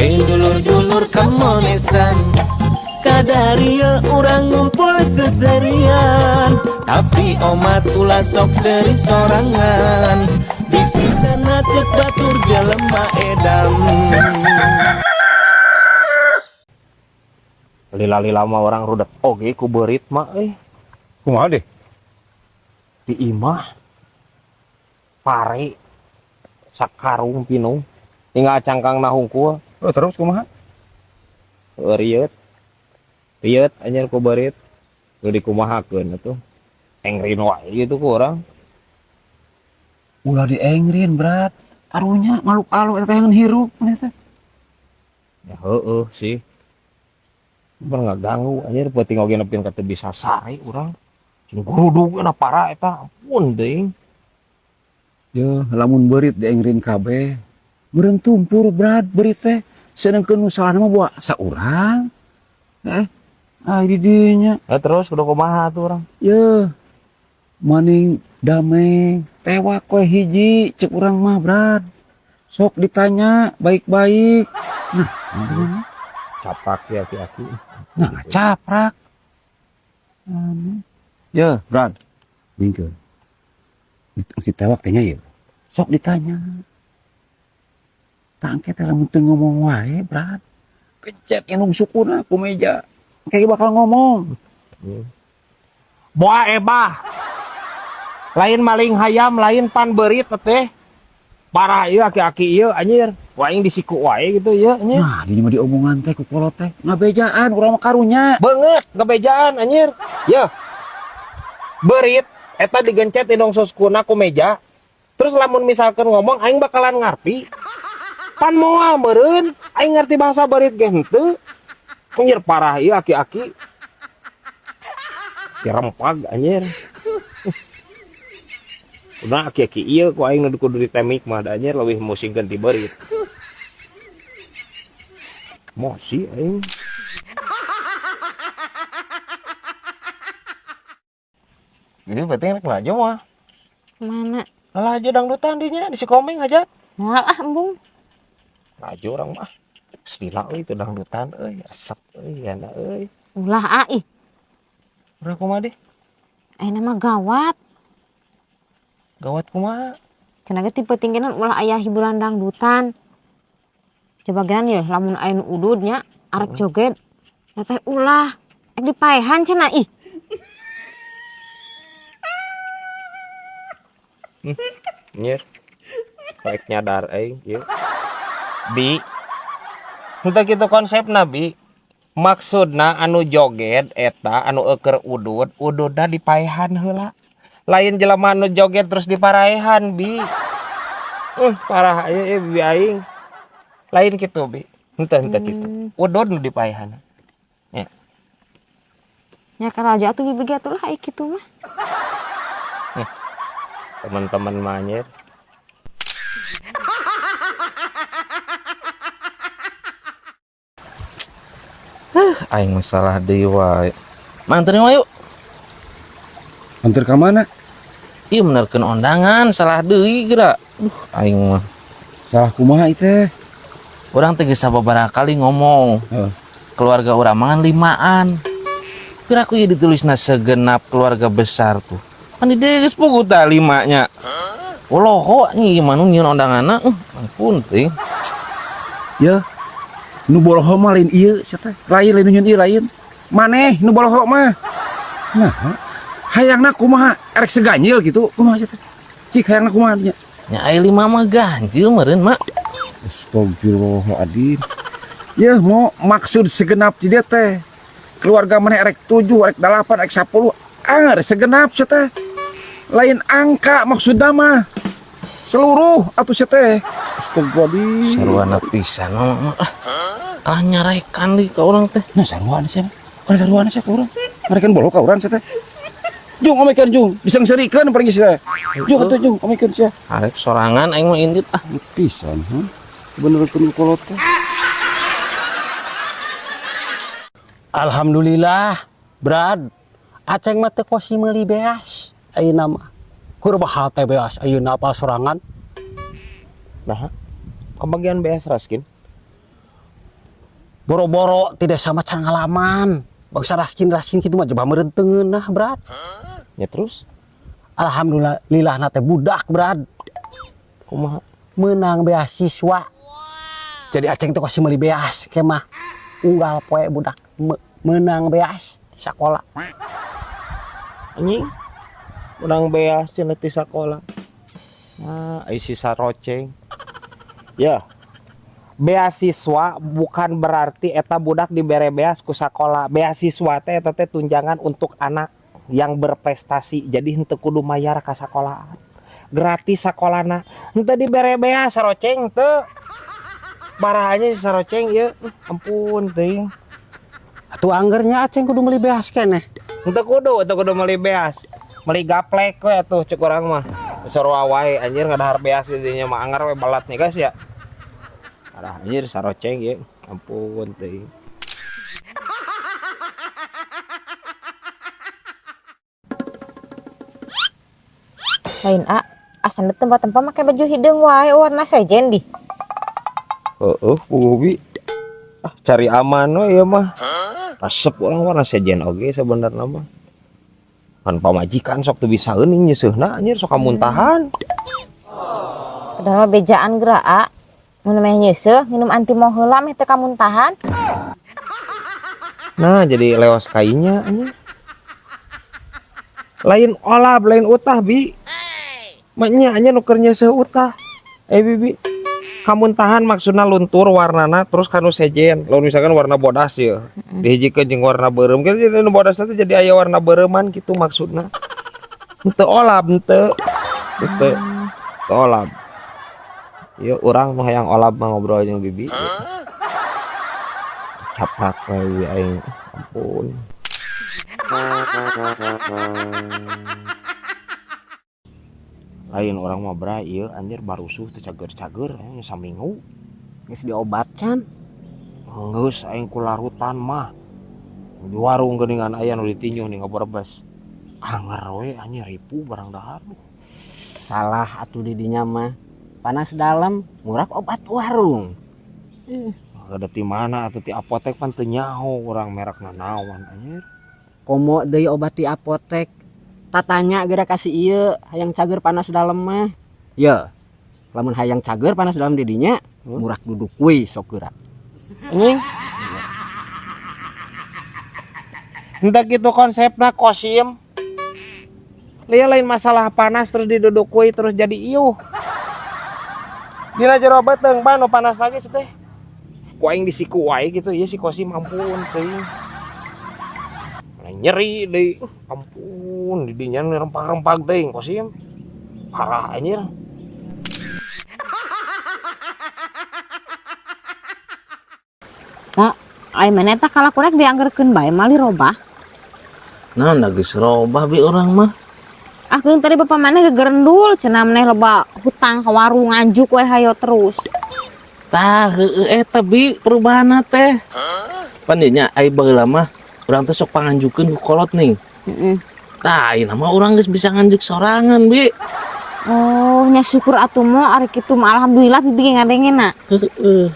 Dulur-dulur kamonesan, kadaria urang ngumpul seserian. Tapi omat ulah sok seri sorangan, bisi cenah cek batur jelema edan. Lila-lila mah urang rudet oge ku beurit mah euy. Kumaha deh? Di imah pare sakarung pinuh, tinggal cangkangna hungkul. Oh, terus kumaha? Rieut rieut anjir ku beurit. Nu dikumahakeun atuh, engrin wae gitu ku urang. Ulah diengrin, Brad. Karunya makhluk alus eta teh hirup maneh teh. Ya heueuh sih. Bener ngaganggu anjir, peuting oge nepikeun ka teu bisa sare urang. Cing gurudug na parah eta, ampun teuing. Yeuh, lamun beurit diengrin kabeh, meureun tumpur, Brad, beurit teh. Sedengkeun nu salahna mah buah saurang. Ah di dinya. Eh, terus kudu kumaha atuh urang? Yeuh. Maning damai, tewak we hiji cek urang mah, Brad. Sok ditanya baik-baik. Nah, nah, Caprak ya aki-aki. Nah, caprak. Aneh. Ya, Brad. Ningkeun. Si tewak teh nya ieu. Sok ditanya. Tah engke teh lamun teu ngomong wae, Brad. Kencet indung sukuna ku meja. Engke bakal ngomong. Boa ebah. Lain maling hayam, lain pan beurit teh. Parah ieu aki-aki ieu anjir. Wah, aing disiku wae gitu ieu anjir. Nah, di mah diomongan teh ku kolot teh. Ngabejaan urang mah karunya. Beungeut ngebejaan anjir. Yeuh. Beurit eta digencet indung sukuna ku meja. Terus lamun misalkan ngomong aing bakalan ngarti. Pan moal meureun, aing ngarti bahasa beurit ge henteu. Anjir parah ieu aki-aki. Dirempag anjir. Udah aki-aki ieu ku aing nu kudu ditemik mah da anjir leuwih musingkeun ti beurit. Mosi aing. Ini berarti enak laju mah. Mana? Laju dangdutan dinya di si Komeng aja. Moal ah embung. Laju orang mah. Selila euy itu dangdutan euy, resep euy yana euy. Ulah ah ih. Urang kumaha deh? Ayeuna mah gawat. Gawat kumaha? Cenah ge ti peuting ge ulah aya hiburan dangdutan. Coba geran yeuh lamun aya nu udud nya arek joget. Da teh ulah ek dipaehan cenah ih. Nyir. Rek nyadar aing ieu. Bi. Henteu kitu konsepna, Bi. Maksudna anu joget eta anu euker udud, ududna dipaehan heula. Lain jelema anu joget terus diparaehan, Bi. Parah ieu bi aing. Lain kitu, Bi. Henteu kitu. Udud nu dipaehan. Ya. Nya karaja atuh bibi ge atuh lah ai kitu mah. Teman-teman manyir. Aing masalah deui wae. Manterin wae yuk. Anter ka mana? Ieu menerkeun ondangan salah deui geura. Duh, aing mah. Salah kumaha ieu teh? Urang teh geus sababaraha kali ngomong. Heeh. Keluarga urang mah limaan. Piraku ieu ditulisna segenap keluarga besar tuh. Kan di dieu geus puguh tah limanya. Oloho anjing ieu mah nu nyieun ondanganna. Ampun teuing. Yeuh. Nu boloho mah lain ieu sia teh. Lain lain nu nyieun ieu lain. Maneh nu boloho mah. Nah, hayangna kumaha? Erek seganjil gitu kumaha sia teh? Cik hayangna kumaha nya? Nya ai lima mah ganjil meureun mak. Astagfirullahaladzim. Yeuh mau maksud segenap ti dia teh. Keluarga maneh erek 7, erek 8, erek 10, anger segenap sia teh. Lain angka maksudna mah. Seluruh atuh sia teh. Astagfirullahaladzim. Sarwana pisan mah. Ah, kalah nyarekan deui ka urang teh. Nah sarwana sia. Kan sarwana sia ka urang. Nyarekan bolo ka urang sia teh. Jung omekeun jung, diseungseurikeun paling sia teh. Jung atuh jung omekeun sia. Arek sorangan aing mah indit ah. Pisan ha. Benerkeun kolot teh. Alhamdulillah, Brad. Aceng mah teu kosi meuli beas ayeuna mah. Kur bahal teh beas ayeuna apal sorangan. Nah, kebagian beas raskin. Boro-boro tidak sama can ngalaman. Bangsa raskin-raskin kitu mah coba meureun teu ngeunah, Brad. Ya terus Alhamdulillah na teh budak, Brad. Kumaha? Menang beasiswa. Jadi aceng teh kasih meuli beas ke mah. Unggal poe budak menang beas di sekolah. Anjing. Menang beas cenah ti sakola. Ah, ai si saroceng. Ya. Beasiswa bukan berarti eta budak dibere beas ku sakola. Beasiswa teh eta teh tunjangan untuk anak yang berprestasi. Jadi henteu kudu mayar ka sakolaan. Gratis sakolana. Henteu dibere beas saroceng teu. Parahnya si saroceng ieu, ampun teuing. Atuh anggernya aceng kudu meuli beas keneh. Henteu kudu meuli beas. Meuli gaplek we atuh cek urang mah. Sarua wae anjir ngadahar beas di dinya mah anggar we balat nih guys ya. Parah anjir saroceng ieu, ampun teuing. Lain a, asa tempat-tempat make baju hideung wae warna sejen di. Heeh, Bobi. Ah, cari aman we ieu mah. Resep urang warna sejen oge sebenarnya mah. Kan pamajikan sok teu bisa euning nyeuseuhna anjir sok kamuntahan. Padahal mah bejaan geura a. Mun meh nyeuseuh minum antimo heula meh teu kamuntahan. Nah, jadi leos kainya anjir. Lain olab, lain utah, Bi. Maknya anya nu keur nyeuseuh utah. Bibi. Kamuntahan maksudna luntur warnana terus kanu sejen. Lamun misalkan warna bodas ya. Dihijikeun jeung warna beureum. Kan jadi nu bodas teh jadi aya warna beureuman gitu maksudna. Henteu olab henteu. Henteu. Henteu olab. Ieu urang nu hayang olab mah ngobrol jeung bibi. Capak we aing. Ampun. Lain orang mah bra ieu anjir barusuh teh cager-cager aing saminggu. Geus diobat can? Geus aing ku larutan mah. Di warung geuningan aya nu ditinjuh nih ngaborebes. Anger we anjir ripu barang dahar. Salah atuh di dinya mah. Panas dalam, murah obat warung. Ada di mana atuh ti apotek pan teu nyaho urang merekna naon anjir. Komo deui obat ti apotek. Tatanya geura kasih ieu hayang cager panas dalam mah. Ye. Lamun hayang cager panas dalam di dinya, murah duduk we sok geura. Anjing. Entah gitu konsepna kosim. Lihat lain masalah panas terus diduduk we terus jadi iuh. Dina jero beuteung pan nu panas lagi teh. Ku aing disiku wae gitu ieu si kosim ampun teuing. Nyeri deui. Ampun di dinya nu rempah-rempah teuing kosim. Parah anjir. Mo, ai mana eta kalakurek dianggerkeun bae mali robah. Naon da geus robah bi urang mah. Ah, geuning tadi bapak maneh gegerendul cenah maneh loba hutang ka warung nganjuk we hayo terus. Tah heueuh eta bi perubahanna teh. Pan dieu nya ai baheula mah urang teh sok panganjukeun ku kolot nih. Tah ayeuna mah urang geus bisa nganjuk sorangan bi. Oh, nya syukur atuh mo ari kitu mah alhamdulillah bibi ge ngadengena. Heeh.